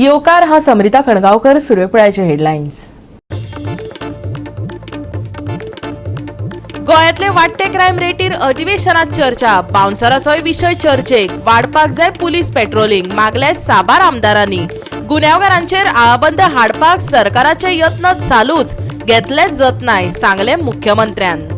येवकार हा समरिता खणगावकर. सुरवेपळाचे हेडलायन्स. गोंयांतले वाडटे क्रायम रेटीर अधिवेशनात चर्चा. बाउन्सराचोय विशय चर्चेक. वाडपाक जाय पुलीस पेट्रोलिंग मागले साबार आमदारांनी. गुन्यांवकारांचेर आळाबंद हाडपाक सरकाराचे यत्न चालूच, घेतले जतनाय सांगले मुख्यमंत्र्यान.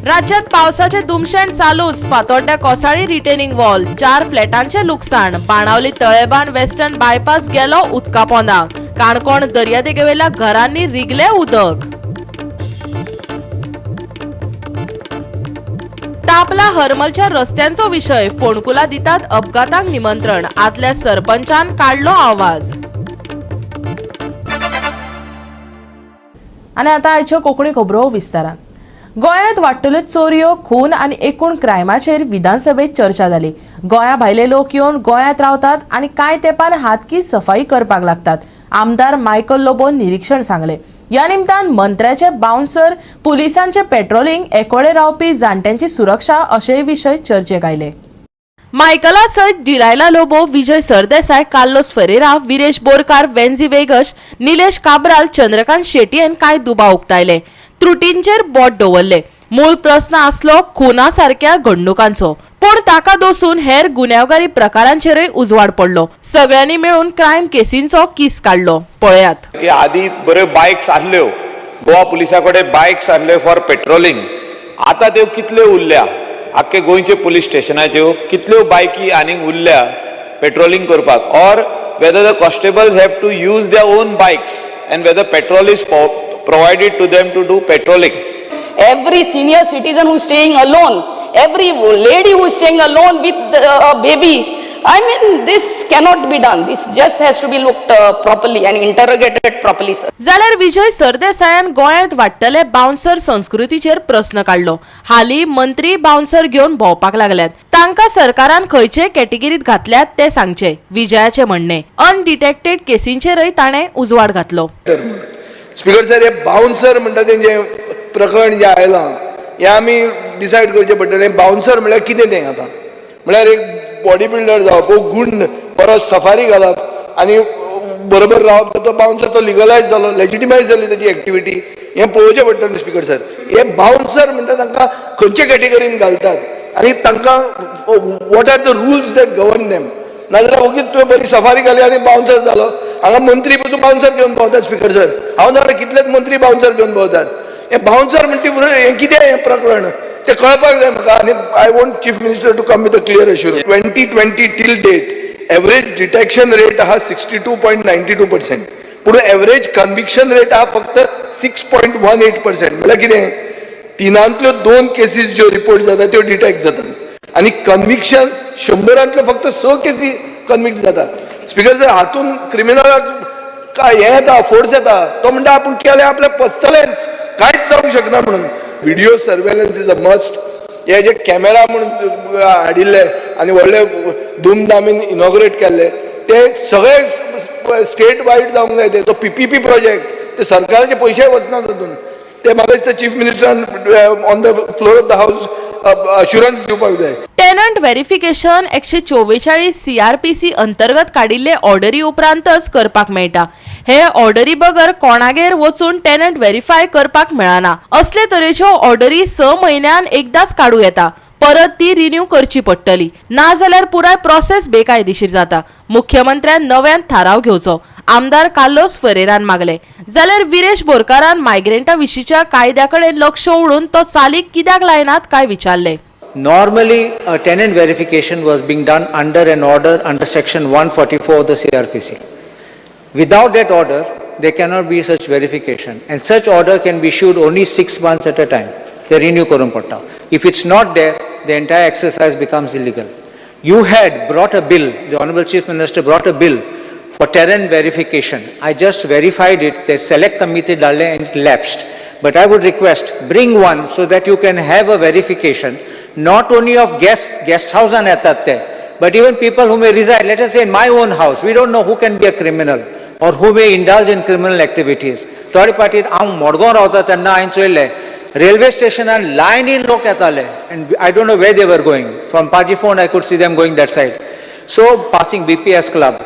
राज्यात पावसाचे धुमशेण चालूच. फातोड्ड्या कोसळ्ळी रिटेनिंग वॉल, 4 फ्लॅटांचे लुकसाण. बाणावली तळेबाण वेस्टर्न बायपास गेलो उदका पोंदा. काणकोण दर्यादेगेवेल्या घरांनी रिगले उदक. तापला हरमलच्या रस्त्यांचो विशय. फोंडकुला दितात अपघातांक निमंत्रण. आदल्या सरपंचान काडलो आवाज. आनी आतां आयच्यो कोंकणी खबरो विस्तारान. गोंयांत वाडटल्यो चोरयो, खून आनी एकूण क्रायमाचेर विधानसभेत चर्चा जाली. गोंया भायले लोक येवन गोंयांत रावतात आनी कांय तेंपान हातकी सफाई करपाक लागतात. आमदार मायकल लोबोन निरीक्षण सांगले. ह्या निमतान मंत्र्याचे बाउन्सर, पुलिसांचे पेट्रोलिंग, एकोडे रावपी जाणट्यांची सुरक्षा अशेय विशय चर्चेक आयले. मायकला सयत डिलायला लोबो, विजय सरदेसाय, कार्लोस फरेरा, विरेश बोरकार, वेन्झी वेगश, निलेश काब्राल, चंद्रकांत शेटयेन कांय दुबाव उक्तायले. त्रुटींचेर बोट दवरले. मूळ प्रस्न आसलो खुना सारक्या घडणुकांचो, पूण ताका दोसून हेर गुन्यांवकारी प्रकारांचेरय उजवाड पडलो. सगळ्यांनी मेळून क्रायम केसींचो कीस काडलो. पळयात. की आदी बऱ्यो बायक्स आहल्यो, गोवा पुलिसा कडेन बायक्स आहल्यो फॉर पेट्रोलिंग. आतां त्यो कितल्यो उरल्या? आख्खे गोंयचे पुलीस स्टेशनाच्यो कितल्यो बायकी आनीक उरल्या पेट्रोलिंग करपाक, or whether the constables have to use their own bikes and whether petrol is provided to them to do patrolling? Every senior citizen who's staying alone, every lady who's staying alone with a baby, I mean, this cannot be done. This just has to be looked properly and interrogated properly, sir. जाल्यार विजय सरदेसायान गोंयांत वाडटले bouncer संस्कृतीचेर प्रस्न काडलो. हालीं मंत्री bouncer घेवन भोंवपाक लागल्यात. तांकां सरकारान खंयचे कॅटेगरीत घातल्यात ते सांगचे, विजयाचे म्हणणे. अनडिटेक्टेड केसींचेरय ताणें उजवाड घातलो. स्पीकर सर, हे बाउन्सर म्हणटा तेंचें प्रकरण जें आयलां, हें आमी डिसायड करचें पडटलें. बाउन्सर म्हणल्यार कितें तें आतां? म्हळ्यार एक बॉडी बिल्डर जावप, ओ गुंड, बरो सफारी घालप आनी बरोबर रावप, तो बाउन्सर, तो लिगलायज जालो, लेजिटिमायज जाली तेजी एक्टिविटी, हें पळोवचें पडटलें. स्पीकर सर, हे बाउन्सर म्हणटा तांकां खंयचे कॅटेगरीन घालतात आनी तांकां what are the rules that govern them? नाजाल्यार ओगीच तुवें बरी सफारी घाली आनी बाउन्सर जालो. हांगा मंत्री पसून बाउन्सर घेवन भोंवतात. स्पीकर सर, हांव जाणा कितलेच मंत्री बाउन्सर घेवन भोंवतात. हे बाउन्सर म्हणटी हें कितें, हें प्रकरण तें कळपाक जाय म्हाका आनी I want Chief Minister to come with a clear assurance. 2020 till date average detection rate आहा 62.92%, पूण एवरेज कन्विक्शन रेट आहा फक्त 6.18%. म्हणल्यार कितें? तिनांतल्यो दोन केसीस ज्यो रिपोर्ट जाता त्यो डिटेक्ट जातात आनी कन्विक्शन 100रांतल्यो फक्त स केसी कन्विक्ट जातात. स्पीकर सर, हातून क्रिमिनलाक काय हें येता, फोर्स येता. तो म्हणटा आपूण केलें, आपल्याक पचतलेंच, कांयच जावंक शकना. म्हणून video surveillance is a must. हे जे कॅमेरा म्हणून हाडिल्ले आनी व्हडले धुमधामीन इनॉग्रेट केल्ले, ते सगळे स्टेट वायड जावंक जाय. ते तो पीपीपी प्रोजेक्ट, ते सरकाराचे पयशे वचना तातूंत. ते म्हाका दिसता chief मिनिस्टरान on the floor of the house assurance दिवपाक जाय. टेनंट व्हेरिफिकेशन 144 सीआरपीसी अंतर्गत काडिल्ले ऑर्डरी उपरांतच करपाक मेळटा. हे ऑर्डरी बगर कोणागेर वचून टेनंट व्हेरीफाय करपाक मेळना. असले तरेच्यो ऑर्डरी 6 म्हयन्यान एकदाच काडूं येता. परत ती रिन्यू करची पडटली, नाजाल्यार पुराय प्रोसेस बेकायदेशीर जाता. मुख्यमंत्र्यान नव्यान थाराव घेवचो, आमदार कार्लोस फरेरान मागले. जाल्यार विरेश बोरकारान मायग्रेंटा विशींच्या कायद्या कडेन लक्ष ओडून तो चालीक कित्याक लायनात काय विचारले. Normally, a tenant verification was being done under an order under section 144 of the CRPC. Without that order, there cannot be such verification. And such order can be issued only 6 months at a time. They renew करून पडटा. If it's not there, the entire exercise becomes illegal. You had brought a bill, the Honorable Chief Minister brought a bill for tenant verification. I just verified it, the select committee धाडलें and it lapsed. But I would request, bring one so that you can have a verification, not only of guests, guest house येतात ते, but even people who may reside, let us say in my own house, we don't know who can be a criminal or who may indulge in criminal activities. थोडे पाटी हांव मडगांव रावता तेन्ना हांवें चोयल्लें, railway स्टेशनार लायनीन लोक येताले and I don't know where they were going. From Pajifond I could see them going that side, so passing BPS club.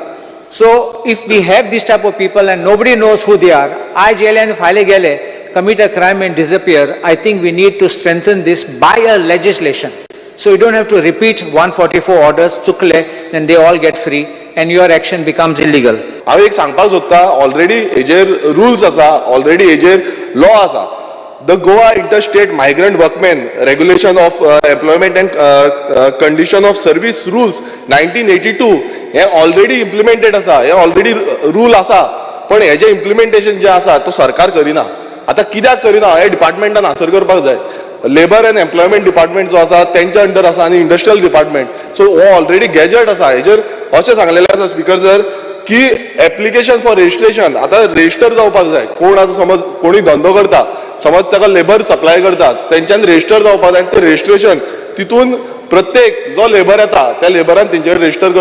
So if we have this type of people and nobody knows who they are, आयज येयले आनी फाल्यां गेले, commit a crime and disappear, I think we need to strengthen this by a legislation. So you don't have to repeat 144 orders, चुकले, then they all get free and your action becomes illegal. हांव एक सांगपाक सोदता, already हेजेर rules आसा, already हेजेर law आसा. The Goa Interstate Migrant Workmen Regulation of Employment and Condition of Service Rules 1982 हें ऑलरेडी इम्प्लिमेंटेड आसा, हें ऑलरेडी रूल आसा, पण हेजें इम्प्लिमेंटेशन जें आसा तो सरकार करिना. आतां कित्याक करिना हें डिपार्टमेंटान आन्सर करपाक जाय. लेबर अँड एम्प्लॉयमेंट डिपार्टमेंट जो आसा तेंच्या अंडर आसा आनी इंडस्ट्रियल डिपार्टमेंट. सो हो ऑलरेडी गॅजेट आसा. हेजेर अशें सांगलेलें आसा स्पीकर सर की एप्लिकेशन फॉर रजिस्ट्रेशन, आतां रजिस्टर जावपाक जाय. कोण आतां समज कोणी धंदो करता, समज ताका लेबर सप्लाय करता, तेंच्यान रजिस्टर जावपाक जाय आनी तें रजिस्ट्रेशन तितून प्रत्येक जो लेबर येता त्या लेबरान तेंचे कडेन रजिस्टर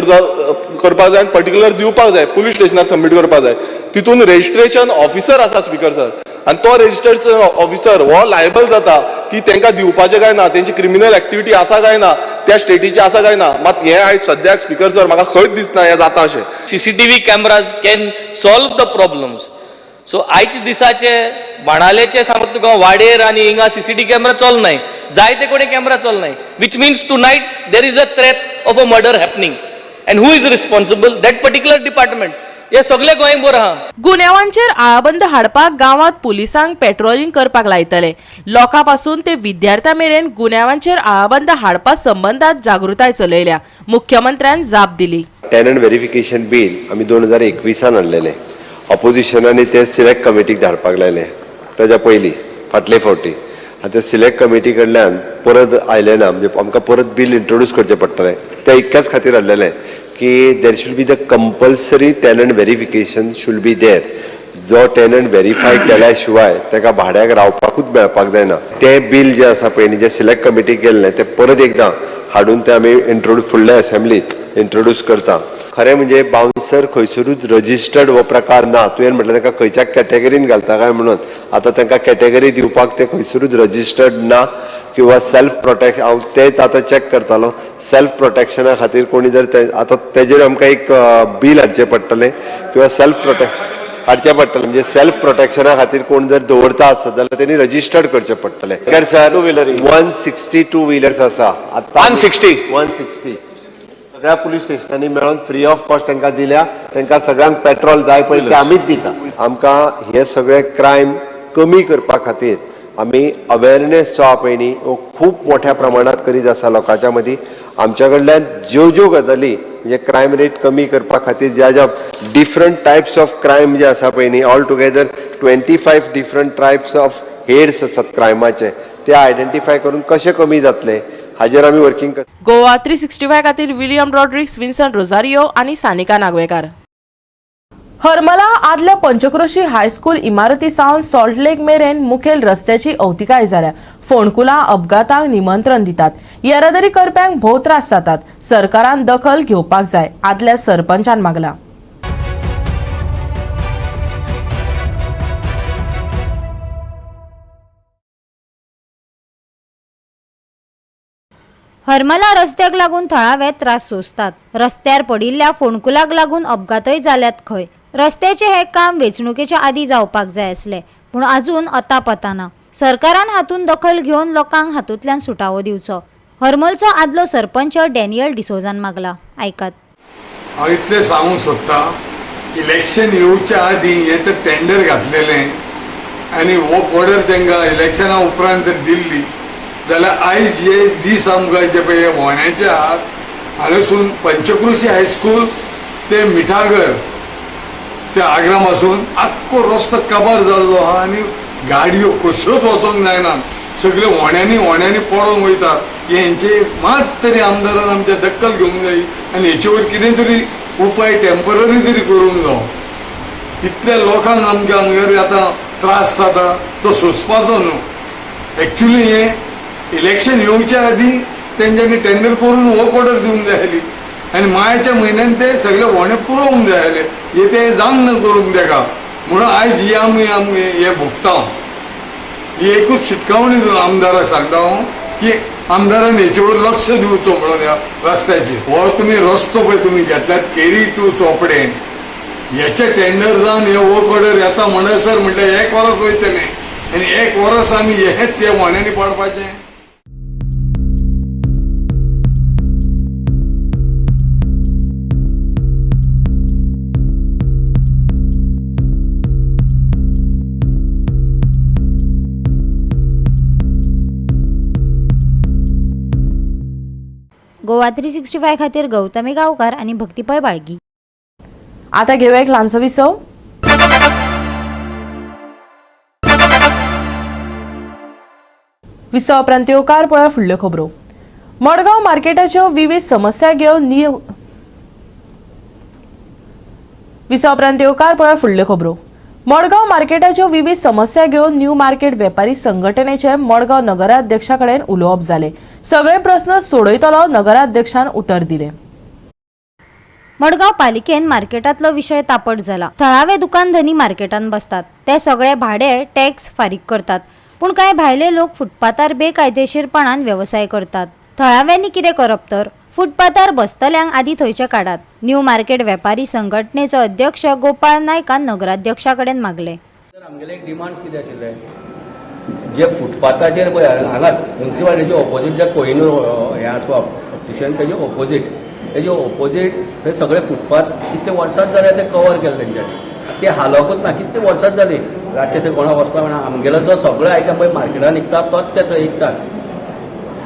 करपाक जाय आनी पर्टिक्युलर दिवपाक जाय, पुलीस स्टेशनार सबमीट करपाक जाय. तितून रजिस्ट्रेशन ऑफिसर आसा स्पीकर सर, आनी तो रजिस्ट्रेशन ऑफिसर हो लायबल जाता की तांकां दिवपाचें काय ना, तेंची क्रिमिनल एक्टिविटी आसा काय ना, त्या स्टेटीची आसा काय ना. मात हें आयज सद्याक स्पीकर सर म्हाका खंयच दिसना हें जाता अशें. CCTV cameras can solve the problems. So आयच्या दिसाचे बाणालेचे सांगता तुका, वाडेर आनी हिंगा सीसीटीव्ही कॅमेरा चलनाय, जायते कडेन camera चलनाय, which means tonight there is a threat of a murder happening, and who is responsible? That particular department. हे सगळे गोंयभर आहा. गुन्यांवांचेर आळाबंद हाडपाक गांवांत पुलिसांक पेट्रोलिंग करपाक लायतले. लोकां पासून ते विद्यार्थ्यां मेरेन गुन्यांवांचेर आळाबंद हाडपा संबंदात जागृताय चलयल्या. मुख्यमंत्र्यान जाप दिली. टेनंट व्हेरिफिकेशन बील आमी 2021 हाडलेलें. ऑपोजिशनांनी तें सिलेक्ट कमिटीक धाडपाक लायलें ताज्या पयलीं फाटले फावटी. आनी ते सिलेक्ट कमिटी कडल्यान परत आयलें ना, म्हणजे आमकां परत बील इंट्रोड्यूस करचें पडटलें. तें इतक्याच खातीर हाडलेलें की there should be the compulsory tenant verification should be there. जो टेनंट व्हेरीफाय केल्या शिवाय ताका भाड्याक रावपाकूच मेळपाक जायना. तें बील जें आसा पळय न्ही, जें सिलेक्ट कमिटीक गेल्लें तें परत एकदां हाडून तें आमी इंट्रोड्यूस फुडल्या असेंब्लीत इंट्रोड्यूस करता. खरें म्हणजे बाउन्सर खंयसरूच रजिस्टर्ड हो प्रकार ना. तुवें म्हटलें तांकां खंयच्या कॅटेगरीन घालता काय म्हणून, आतां तांकां कॅटेगरी दिवपाक ते खंयसरूच रजिस्टर्ड ना किंवा सेल्फ प्रोटेक्ट, हांव तेच आतां चॅक करतालो. सेल्फ प्रोटेक्शना खातीर कोणी जर ते आतां तेजेर आमकां एक बील हाडचें पडटलें किंवा सेल्फ प्रोटेक्ट हाडचें पडटलें. म्हणजे सेल्फ प्रोटेक्शना खातीर कोण जर दवरता आसत जाल्यार तेणी रजिस्टर्ड करचें पडटलें. Sir, 160 two wheelers आसा आतां. 160? 160 सगळ्या पुलीस स्टेशनांनी मेळोन फ्री ऑफ कॉस्ट तांकां दिल्या. तांकां सगळ्यांक पेट्रोल जाय पळय ते आमीच दिता. आमकां हे सगळे क्रायम कमी करपा खातीर आमी अवेरनेस जो आहा पळय न्ही हो खूब मोठ्या प्रमाणात करीत आसा. लोकांच्या मदीं आमच्या कडल्यान ज्यो ज्यो गजाली म्हणजे क्रायम रेट कमी करपा खातीर ज्या ज्या डिफरंट टायप्स ऑफ क्रायम जे आसा पळय न्ही, all together 25 different types of heads आसात क्रायमाचे, ते आयडेंटिफाय करून कशे कमी जातले हाजेर आमी वर्किंग करता. गोवा 365 खातीर विलियम रॉड्रिक्स, विन्सन रोजारियो आनी सानिका नागवेकार. हरमला आदल्या पंचक्रोशी हायस्कूल इमारती सावन सॉल्ट लेक मेरेन मुखेल रस्त्याची अवतिकाय जाल्या. फोंडकुलां अपघातांक निमंत्रण दितात. येरादारी करप्यांक भोव त्रास जातात. सरकारान दखल घेवपाक जाय, आदल्या सरपंचान मागला. हरमला रस्त्याक लागून थळावे त्रास सोंसतात. रस्त्यार पडिल्ल्या फोंडकुलाक लागून अपघातय जाल्यात खंय. रस्त्याचें हें काम वेंचणुकेच्या आदीं जावपाक जाय आसलें, पूण अजून अतापता ना. सरकारान हातूंत दखल घेवन लोकांक हातूंतल्यान सुटावो दिवचो, हरमलचो आदलो सरपंच डॅनियल डिसोजान मागला. आयकात. हांव इतलें सांगूंक सोदतां, इलेक्शन येवच्या आदीं हें तर टेंडर घातलेलें आनी वर्क ऑर्डर तांकां इलेक्शना उपरांत जर दिल्ली जाल्यार आयज हे दीस आमकां जे पळय हे फोंड्याचे आहात, हांगासून पंचक्रोशी हायस्कूल ते मिठागर ते आग्राम आसून आख्खो रस्तो काबार जाल्लो आहा आनी गाडयो कश्योच वचोंक जायना. सगळे होण्यांनी होण्यांनी पडोंक वयतात. हेंचे मात तरी आमदारान आमच्या दखल घेवंक जाय आनी हेचे वयर कितें तरी उपाय टेंपररी तरी करूंक जावो. इतल्या लोकांक आमच्या हांगर आतां त्रास जाता तो सोंसपाचो न्हू. एक्चुली हें इलेक्शन येवच्या आदीं तेंच्यांनी टेंडर करून वर्क ऑर्डर दिवंक जाय आसली आनी मायाच्या म्हयन्यान ते सगळे होणे पुरोवंक जाय आसले. हे ते जावंक ना करूंक तेका, म्हणून आयज हे आमी आमी हे भोगता. ही एकूच शिटकावणी दिवन आमदाराक सांगता हांव की आमदारान हेचेवर लक्ष दिवचो म्हणून ह्या रस्त्याचेर. हो तुमी रस्तो पळय तुमी घेतल्यात केरी टू चोपडे, हेचे टेंडर जावन हे वर्क ऑर्डर येता म्हणसर म्हटल्यार एक वरस वयतलें आनी एक वरस आमी हे ते मोन्यांनी पडपाचें. गोवा 365 खातीर गौतमी गांवकार आनी भक्ती पै बाळगी. आता घेऊया एक ल्हानसो विसव. विसव उपरांत येवकार पळोवया फुडल्यो खबरो. मडगांव मार्केटाच्यो विविध समस्या घेवन विसव उपरांत येवकार पळोवया फुडल्यो खबरो. मडगांव मार्केटाच्यो विविध समस्या घेवन न्यू मार्केट वेपारी संघटनेचे मडगांव नगराध्यक्षा कडेन उलोवप जालें. सगळे प्रस्न सोडयतलो नगराध्यक्षान उतर दिलें. मडगांव पालिकेन मार्केटांतलो विशय तापट जाला. थळावे दुकानधनी मार्केटांत बसतात, ते सगळे भाडे टॅक्स फारीक करतात, पूण कांय भायले लोक फुटपाथार बेकायदेशीरपणान वेवसाय करतात. थळाव्यांनी कितें करप तर? फुटपाथार बसतल्यांक आदी थंयचे काडात. न्यू मार्केट वेपारी संघटनेचो अध्यक्ष गोपाळ नायकान नगराध्यक्षा कडेन मागले. आमगेले एक डिमांड्स कितें आशिल्ले, जे फुटपाथाचेर पळय हांगा मुन्सिपालिटीचे ऑपोजीट जे कोहिनूर हें आसा ऑप्टिशन, तेजे ऑपोजीट थंय सगळे फुटपाथ कितले वर्सांच जाले ते कवर केले तेंच्यांनी, ते हालोवपूच ना. कितले वर्सांच जाली रातचे थंय कोणा वचपाक मेळना. आमगेलो जो सगळो आयटम पळय मार्केटान विकता तोच ते थंय विकतात.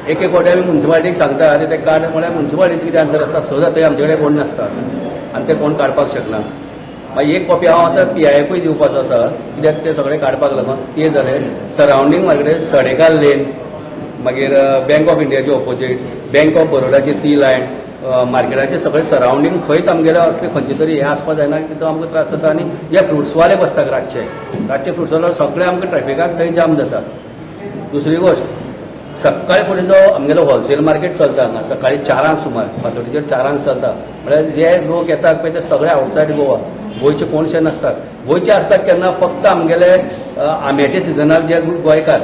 एक एक फावटी आमी मुन्सिपालिटीक सांगता आनी ते काड म्हळ्यार मुन्सिपालिटीचे कितें आन्सर आसता, स जाता आमचे कडेन कोण नासता आनी ते कोण काडपाक शकना. मागीर एक कॉपी हांव आतां पी.आय.कूय दिवपाचो आसा, कित्याक ते सगळे काडपाक लागून. ते जाले सरावंडींग मार्केट सडेकार लेन, मागीर बँक ऑफ इंडियाचे ऑपोजीट, बँक ऑफ बरोडाची ती लायन, मार्केटाचे सगळे सरावंडींग खंयच आमगेले असले खंयचे तरी हें आसपाक जायना, तितून आमकां त्रास जाता. आनी जे फ्रुट्सवाले बसतात रातचे फ्रुट्सवाले सगळे आमकां ट्रॅफिकाक थंय जाम जाता. दुसरी गोश्ट, सकाळी फुडें जो आमगेलो होलसेल मार्केट चलता हांगा सकाळी 4 सुमार, फांतोडेचेर 4 चलता. म्हळ्यार जे लोक येतात पळय ते सगळे आवटसायड गोवा, गोंयचे कोणशे नासतात. गोंयचे आसतात केन्ना फक्त आमगेले आंब्याच्या सिजनाक जे गोंयकार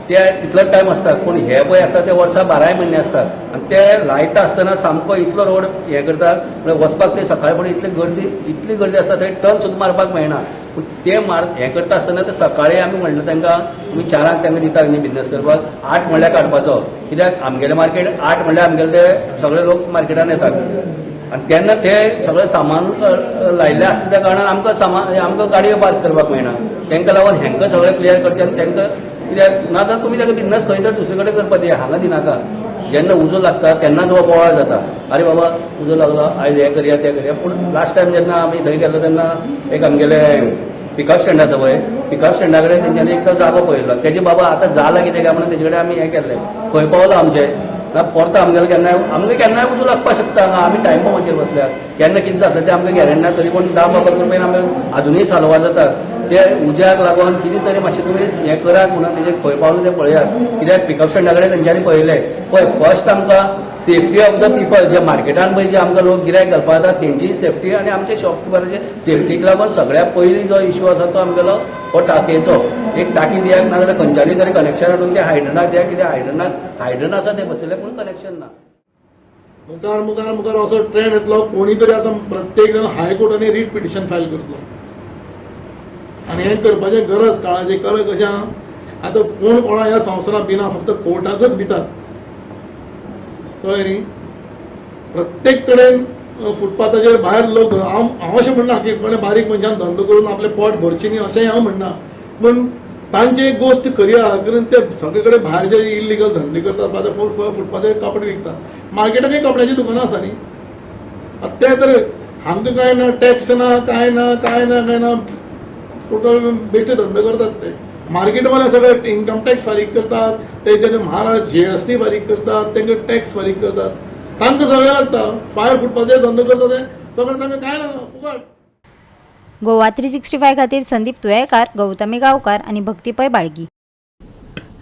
ते तितलोच टायम आसतात, पूण हे पळय आसता ते वर्सा 12 म्हयने आसतात. आनी ते लायता आसतना सामको इतलो रोड हें करतात, म्हळ्यार वचपाक ते सकाळी फुडें इतली गर्दी आसता थंय टर्न सुद्दां मारपाक मेळना. पूण ते हें करता आसतना ते सकाळी आमी म्हणलें तांकां तुमी 4 तांकां दिता न्ही बिजनस करपाक, 8 म्हणल्यार काडपाचो, कित्याक आमगेलें मार्केट 8 म्हणल्यार आमगेले ते सगळे लोक मार्केटान येतात आनी तेन्ना ते सगळें सामान लायिल्लें आसता त्या कारणान आमकां सामान आमकां गाडयो पार्क करपाक मेळना. तांकां लागून हेंकां सगळें क्लियर करचें आनी तांकां कित्याक ना तर तुमी ताका बिजनस खंय तर दुसरे कडेन करपाक दिया, हांगा दिनाका. जेन्ना उजो लागता तेन्नाच हो बोवाळ जाता, अरे बाबा उजो लागलो आयज हें करया तें करया. पूण लास्ट टायम जेन्ना आमी थंय गेलो तेन्ना एक आमगेले पिकअप स्टँड आसा पळय, पिकअप स्टँडा कडेन तेंच्यांनी एक जागो पळयलो, तेजे बाबा आतां जाला कितें काय म्हणून तेजे कडेन आमी हें केल्लें, खंय पावलो आमचें ना परतो आमगेलो केन्नाय आमकां केन्नाय उजो लागपाक शकता. हांगा आमी टायम बॉम्बाचेर बसल्यात, केन्ना कितें जाता तें आमकां गॅरंटी ना, तरी पूण 10-15 रुपयान आमी आजुनूय साल्वार जातात. ते उज्याक लागून कितें तरी मातशें तुमी हें करात म्हणून तेजेर खंय पावलो तें पळयात, कित्याक पिकअप स्टँडा कडेन तेंच्यांनी पळयलें पळय. फर्स्ट आमकां सेफ्टी ऑफ the people, जे मार्केटान पळय जे आमकां लोक गिरायक घालपाक येता तेंची सेफ्टी आनी आमचे शॉपकिपराचे सेफ्टीक लागून सगळ्या पयलीं जो इश्यू आसा तो आमगेलो हो टाकयेचो. एक टाकी दियात ना जाल्यार खंयच्यानी तरी कनेक्शन हाडून ते हायड्रनाक दिया, कित्याक हायड्रन आसा ते बसयले पूण कनेक्शन ना. मुखार मुखार मुखार असो ट्रेंड येतलो, कोणी तरी आतां प्रत्येक जाण हायकोर्टांनी रीट पिटिशन फायल करतलो आनी हें करपाचें गरज काळाची गरज कशें आहा. आतां कोण कोणा ह्या संवसारांत भिना, फक्त कोर्टाकच भितात, कळ्ळें न्ही. प्रत्येक कडेन फुटपाथाचेर भायर लोक, हांव अशें म्हणना की कोणें बारीक मनशान धंदो करून आपलें पोट भरचें न्ही अशेंय हांव म्हणना, पूण तांची एक गोश्ट खरी आहा, कारण ते सगळे कडेन भायर जे इल्लिगल धंदे करतात, फुटपाथाचेर कपडे विकतात, मार्केटाकय कपड्याची दुकानां आसा न्ही. आतां ते तर हांकां कांय ना, टॅक्स ना, कांय ना, कांय ना, कांय ना, टोटल बेश्टे धंदे करतात ते. मार्केटवाले सगळे इन्कम टॅक्स फारीक करतात, ते महाराज जीएसटी फारीक करतात, तांकां टॅक्स फारीक करतात, तांकां सगळें लागता. फायर फुटपाचेर धंदो करता ते सगळें तांकां कांय ना, फुकट. गोवा 365 खातीर संदीप तुयेकार, गौतमी गांवकार आनी भक्ती पै बाळगी.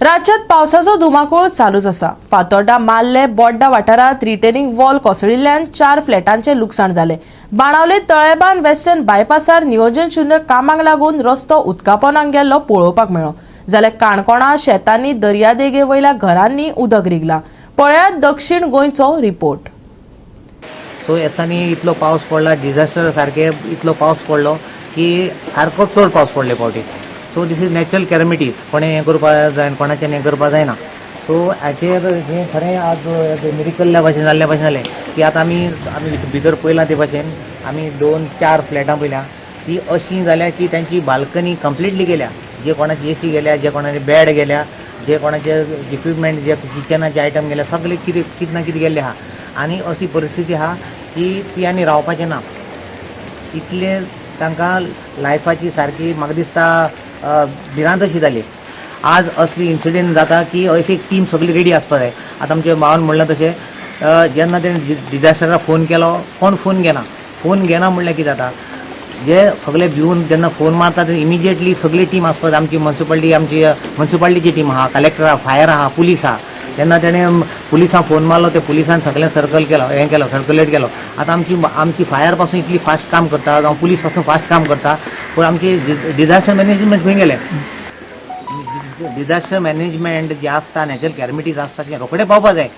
राज्यात पावसाचो धुमाकूळ चालूच आसा. फातोड्डा, माल्ले, बोड्डा वाठारांत रिटेनिंग वॉल कोसळिल्ल्यान 4 फ्लॅटांचें लुकसाण जालें. बाणावले तळेबान वेस्टर्न बायपासार नियोजन शून्य कामाक लागून रस्तो उदकापोनाक गेल्लो पळोवपाक मेळ्ळो. जाल्यार काणकोणा शेतांनी, दर्यादेगे वयल्या घरांनी उदक रिगला. पळयात दक्षिण गोंयचो रिपोर्ट. सो येसानी इतलो पावस पडला, डिझास्टर सारके इतलो पावस पडलो की सारको चड पावस पडले फावटी. So this is natural calamities. कोणें हें करपा जायना, कोणाच्यान हें करपा जायना. सो हाचेर हें खरें आज मिरिकल्ल्या भाशेन जाल्ल्या भाशेन जालें की आतां आमी भितर पळयलां ते भाशेन आमी दोन चार फ्लॅटां पळयल्या ती अशीं जाल्या की तांची बाल्कनी कंप्लिटली गेल्या, जे कोणाची एसी गेल्या, जे कोणाचे बेड गेल्या, जे कोणाचे इक्विपमेंट, जे किचनाचे आयटम गेल्या, सगळे कितें कितें ना कितें गेल्ले आहा. आनी अशी परिस्थिती आहा की ती आनी रावपाचें ना. इतले तांकां लायफाची सारकी म्हाका दिसता भिरांत अशी जाली. आज असली इन्सिडेंट जाता की अशी एक टीम सगळी रेडी आसपा जाय. आतां आमच्या भावान म्हणलां तशें, जेन्ना तेणें डिजास्टराक फोन केलो, कोण फोन घेना. फोन घेना म्हणल्यार कितें जाता, जे सगळे भिवन जेन्ना फोन मारता ते इमिजिएटली सगळी टीम आसपा जाय. आमची म्युन्सिपालिटी, आमची म्युन्सिपालिटीची टीम आहा, कलेक्टर आहा, फायर आहा, पुलीस आहा. तेन्ना तेणें पुलिसांक फोन मारलो, ते पुलिसान सगळें सर्कल केलो, हें केलो, सर्कुलेट केलो. आतां आमची फायर पासून इतली फास्ट काम करता, जावं पुलीस पासून फास्ट काम करता, पूण आमची डिजास्टर मॅनेजमेंट खंय गेलें? डिजास्टर मॅनेजमेंट जे आसता, नॅचरल कॅलमिटीज आसता, ते रोखडे पावपा जाय.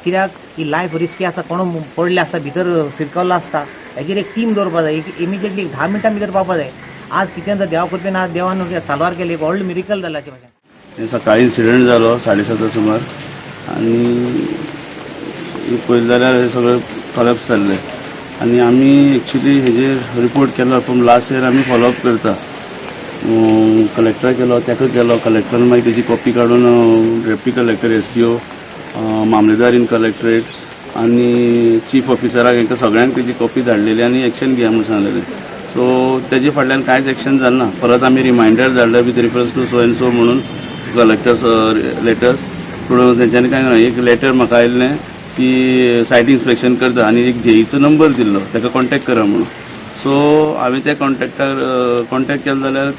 कित्याक ही लायफ रिस्की आसता. कोण पडले आसता, भितर शिरकल्लो आसता, हेजेर एक टीम दवरपा जाय. एक इमिजिएटली 10 मिनटां भितर पावपा जाय. आज कितें जर देवा कृपेन आज देवान साल्वार केली, एक व्हडलो मिरिकल जालें अशें भाशेन. हे सकाळी इन्सिडंट जालो 7:30 सुमार आनी पळयलें जाल्यार हे सगळें कॉलेप्स जाल्लें आनी आमी एक्चुली हेजेर रिपोर्ट केलो. फ्रॉम लास्ट इयर आमी फॉलोअप करता. कलेक्टराक केलो, ताका केलो. कलेक्टरान मागीर तेजी कॉपी काडून डेप्टी कलेक्टर, एसडीओ, मामलेदार इन कलेक्टरेट आनी चीफ ऑफिसराक, हांकां सगळ्यांक तेजी कॉपी धाडलेली आनी एक्शन घेया म्हूण सांगलेलें. सो तेजे फाटल्यान कांयच एक्शन जालें ना. परत आमी रिमायंडर धाडले with reference to so and so म्हणून कलेक्टर्स लेटर्स, पूण तेंच्यांनी कांय ना. एक लेटर म्हाका आयिल्लें की सायट इन्स्पेक्शन करता आनी एक जेईचो नंबर दिल्लो, ताका कॉन्टेक्ट करा म्हणून. सो हांवें त्या कॉन्टेक्टार कॉन्टेक्ट केलो जाल्यार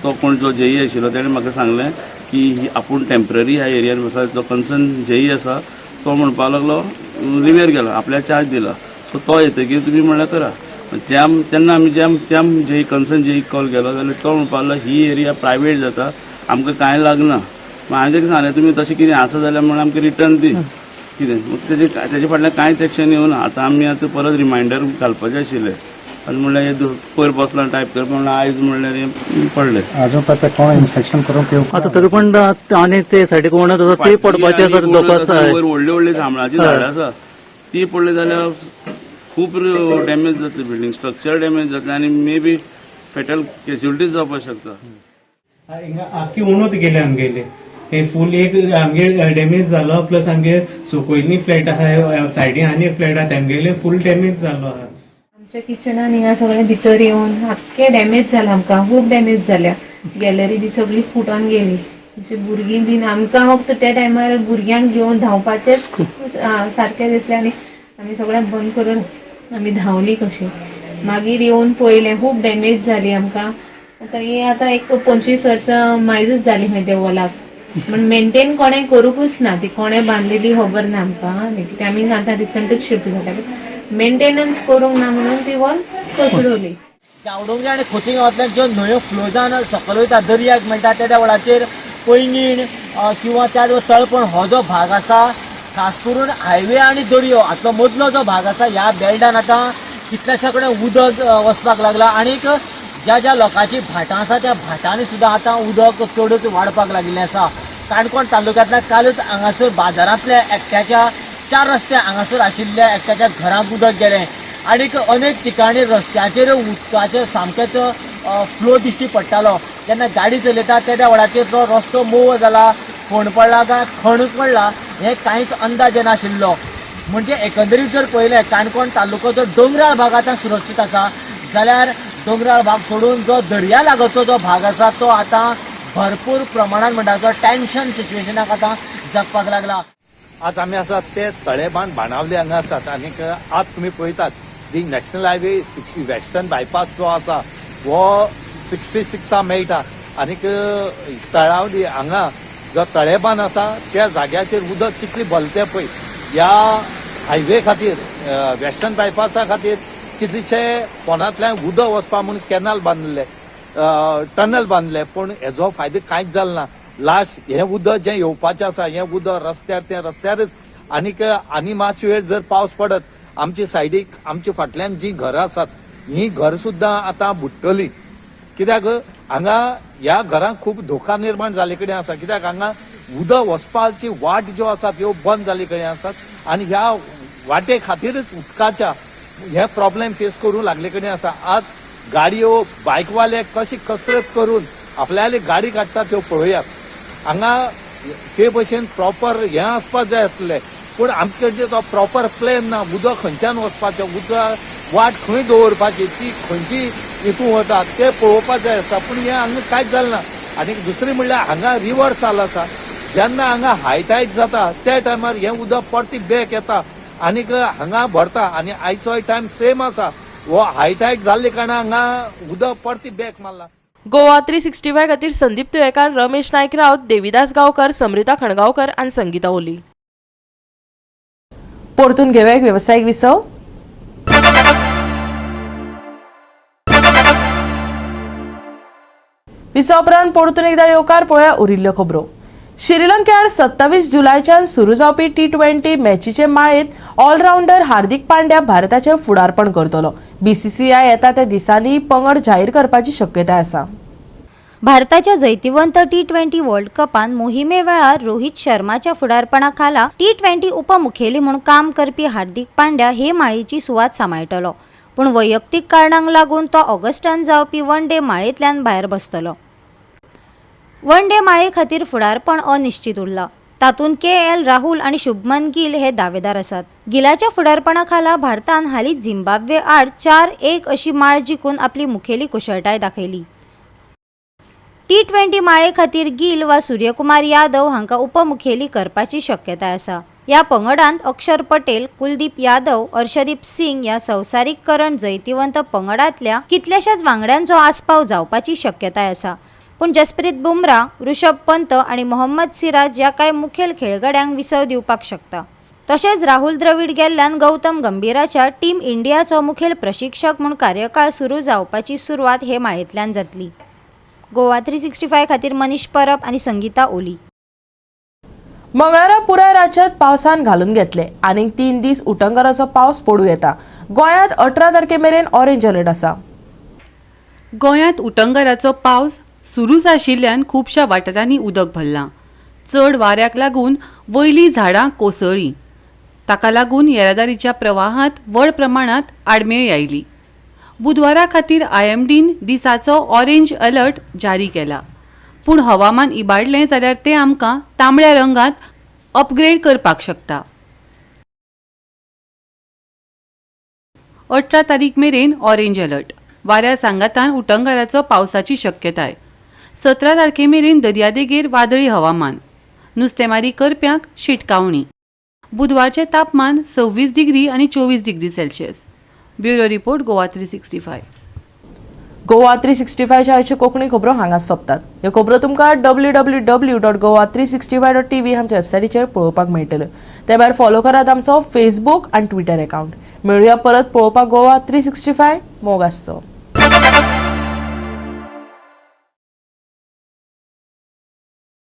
तो कोण जो जेई आशिल्लो तेणें म्हाका सांगलें की ही आपूण टेंपररी ह्या एरियान आसा. जो कन्सर्न जेई आसा तो म्हणपाक लागलो लिवेर गेला, आपल्याक चार्ज दिला, सो तो येतकीर तुमी म्हणल्यार करा. त्या तेन्ना आमी ज्या त्या जेई, कन्सर्न जेईक कॉल केलो जाल्यार तो म्हणपाक लागलो ही एरिया प्रायवेट जाता, आमकां कांय लागना. मागीर हांवें ताका सांगलें, तुमी तशें कितें आसा जाल्यार म्हणून आमकां रिटर्न दी कितें. मग तेजे फाटल्यान कांयच एक्शन येवना. आतां आमी आतां परत रिमायंडर घालपाचें आशिल्लें आनी म्हणल्यार हे पयर बसला टायप कर म्हणल्यार आयज म्हणल्यार हें पडलें. अजून पण कोण इन्स्पेक्शन करूंक येवंक आतां तरी पण आनी ते सायडीक वणत आसा ती पडपाची आसा, धोको आसा. वयर व्हडली व्हडली जांबळाची झाडां आसा, ती पडली जाल्यार खूब डॅमेज जातली, बिल्डींग स्ट्रक्चर डॅमेज जातलें आनी मे बी फेटल कॅज्युलिटीज जावपाक शकता. हिंगा आख्खी उणत गेले आमगेले. हे फूल एक आमगे डॅमेज जालो, प्लस आमगे सकयली फ्लॅट आहा, सायडीन आनी फ्लॅट आहा, तेमगेले फूल डॅमेज जाल्लो आहा. आमच्या किचनान हिंगा सगळें भितर येवन आख्खें डॅमेज जालां. आमकां खूब डॅमेज जाल्या. गॅलरी बी सगळी फुटोन गेली. म्हणजे भुरगीं बीन आमकां फक्त त्या टायमार भुरग्यांक घेवन धांवपाचेच सारकें दिसलें आनी आमी सगळें बंद करून आमी धांवली कशी. मागीर येवन पळयलें, खूब डॅमेज जाली आमकां. आतां ही आतां एक 25 वर्सां मायजूच जाली खंय त्या वॉलाक म्हण मेंटेन कोणें करूंकूच ना. ती कोणें बांदलेली खबर ना आमकां कित्याक आमी आतां रिसंटूच शिफ्ट जाल्या. मेंटेनन्स करूंक ना म्हणून ती वॉल कोसळवली. गांवडोंगरी आनी खोती गांवांतल्यान ज्यो न्हंयो फ्लो जावन सकयल वयता, दर्याक मेळटा, त्या वेळाचेर पैंगीण किंवा त्या तळपण हो जो भाग आसा, खास करून हायवे आनी दर्यो हातलो मदलो जो भाग आसा, ह्या बेल्टान आतां कितल्याशा कडेन उदक वचपाक लागला आनीक ज्या ज्या लोकांची भाटां आसा त्या भाटांनी सुद्दां आतां उदक चडच वाडपाक लागिल्लें आसा. काणकोण तालुक्यांतल्या कालूच हांगासर बाजारांतल्या एकट्याच्या चार रस्ते हांगासर आशिल्ल्या एकट्याच्या घरांत उदक गेलें आनीक अनेक ठिकाणी रस्त्याचेर उदकाचें सामकेंच फ्लो दिश्टी पडटालो. जेन्ना गाडी चलयता तेद्या वेळाचेर तो रस्तो मोव जाला, फोंड पडला काय खण पडला हें कांयच अंदाज येनाशिल्लो. म्हणजे एकंदरीत जर पळयलें, काणकोण तालुको जर दोंगराळ भाग आतां सुरक्षीत आसा जाल्यार दोंगराळ भाग सोडून जो दर्या लागतचो जो भाग आसा तो आतां भरपूर प्रमाणान म्हणटा तो टेन्शन सिच्युएशनाक आतां जगपाक लागला. आज आमी आसात ते तळेबांद बाणावले हांगा आसात आनीक आज तुमी पळयतात दी नॅशनल हायवे 60 वेस्टर्न बायपास जो आसा हो 66 मेळटा आनीक तळावली हांगा जो तळेबांद आसा त्या जाग्याचेर उदक कितली भरलें पळय. ह्या हायवे खातीर, वेस्टर्न बायपासा खातीर कितलेशे फोंडांतल्यान उदक वचपा म्हूण कॅनल बांदले, टनल बांदले, पूण हेजो फायदो कांयच जालो ना. लास्ट हें उदक जें येवपाचें आसा हें उदक रस्त्यार तें रस्त्यारच आनीक आनी मातसो वेळ जर पावस पडत आमचे सायडीक आमच्या फाटल्यान जीं घरां आसात हीं घर सुद्दां आतां बुडटलीं. कित्याक हांगा ह्या घरांक खूब धोका निर्माण जाल्ले कडेन आसा. कित्याक हांगा उदक वचपाची वाट ज्यो आसा त्यो बंद जाल्ले कडेन आसात आनी ह्या वाटे खातीरच उदकाच्या हे प्रॉब्लेम फेस करूंक लागले कडेन आसा. आज गाडयो बायकवाले कशी कसरत करून आपल्याली गाडी काडटा त्यो पळोवयात. हांगा ते भशेन प्रॉपर हें आसपाक जाय आसलें पूण आमचे कडेन तो प्रॉपर प्लॅन ना. उदक खंयच्यान वचपाचें, उदक वाट खंय दवरपाची, ती खंयची हितून वता तें पळोवपाक जाय आसता, पूण हें हांगा कांयच जालें ना. आनी दुसरें म्हणल्यार हांगा रिवर चालू आसा, जेन्ना हांगा हाय टायड जाता त्या टायमार हें उदक परती बॅक येता आनीक हांगा भरता आनी आयचोय टायम सेम आसा. हो हाय टायड जाल्ले कारणान हांगा उदक परती बॅक मारला. गोवा 365 खातीर संदीप तुयेकार, रमेश नायक राऊत, देविदास गांवकर, समृता खणगांवकर आनी संगीता ओली. परतून घेवया एक वेवसायीक विसव. विसव उपरांत परतून एकदा येवकार पळोवया उरिल्ल्यो खबरो. श्रीलंके आड 27 जुलयच्यान सुरू जावपी T20 मॅचीचे माळेंत ऑलरावंडर हार्दिक पांड्या भारताचें फुडारपण करतलो. बीसीसीआय येता त्या दिसांनी पंगड जाहीर करपाची शक्यताय आसा. भारताच्या जैतिवंत T20 world कपान मोहिमे वेळार रोहित शर्माच्या फुडारपणा खाला T20 उपमुखेली म्हूण काम करपी हार्दिक पांड्या हे माळेची सुवात सांबाळटलो. पूण वैयक्तीक कारणांक लागून तो ऑगस्टान जावपी वन डे माळेंतल्यान भायर बसतलो. वन डे माळे खातीर फुडारपण अनिश्चित उरलां. तातूंत के.एल. राहुल आनी शुभमन गिल हे दावेदार आसात. गिलाच्या फुडारपणा खाला भारतान हालींच झिम्बाब्वे आड 4-1 अशी माळ जिखून आपली मुखेली कुशळटाय दाखयली. T20 माळे खातीर गिल वा सूर्यकुमार यादव हांकां उपमुखेली करपाची शक्यताय आसा. ह्या पंगडांत अक्षर पटेल, कुलदीप यादव, अर्शदीप सिंग ह्या संवसारीक करंड जैतिवंत पंगडांतल्या कितल्याशाच वांगड्यांचो आस्पाव जावपाची शक्यताय आसा. पूण जसप्रीत बुमरा, ऋषभ पंत आनी मोहम्मद सिराज ह्या कांय मुखेल खेळगड्यांक विसव दिवपाक शकता. तशेंच राहुल द्रवीड गेल्ल्यान गौतम गंभीराच्या टीम इंडियाचो मुखेल प्रशिक्षक म्हूण कार्यकाळ सुरू जावपाची सुरवात हे माळेंतल्यान जातली. गोवा 365 खातीर मनीष परब आनी संगीता ओली. मंगळारा पुराय राज्यात पावसान घालून घेतले. आनीक 3 दीस उटंगाराचो पावस पडूं येता. गोंयांत 18 तारखे मेरेन ऑरेंज अलर्ट आसा. गोंयांत उटंगाराचो पावस सुरूच आशिल्ल्यान खुबश्या वाठारांनी उदक भरलां. चड वाऱ्याक लागून वयलीं झाडां कोसळ्ळीं. ताका लागून येरादारीच्या प्रवाहांत व्हड प्रमाणांत आडमेळी आयली. बुधवारा खातीर आयएमडीन दिसाचो ऑरेंज अलर्ट जारी केला. पूण हवामान इबाडलें जाल्यार तें आमकां तांबड्या रंगांत अपग्रेड करपाक शकता. 18 तारीख मेरेन ऑरेंज अलर्ट. वाऱ्या सांगातान उटंगाराचो पावसाची शक्यताय. 17 तारखे मेरेन दर्यादेगेर वादळी हवामान. नुस्तेमारी करप्यांक शिटकावणी. बुधवारचें तापमान 26 डिग्री आनी 24 degree Celsius. Bureau report, Goa 365. Goa 365च्या आयच्यो कोंकणी खबरो हांगाच सोंपतात. ह्यो खबरो तुमकां www.goa365.tv आमच्या वेबसायटीचेर पळोवपाक मेळटल्यो. ते भायर फॉलो करात आमचो फेसबूक आनी ट्विटर अकावंट. मेळुया परत पळोवपाक गोवा 365. मोग आसचो.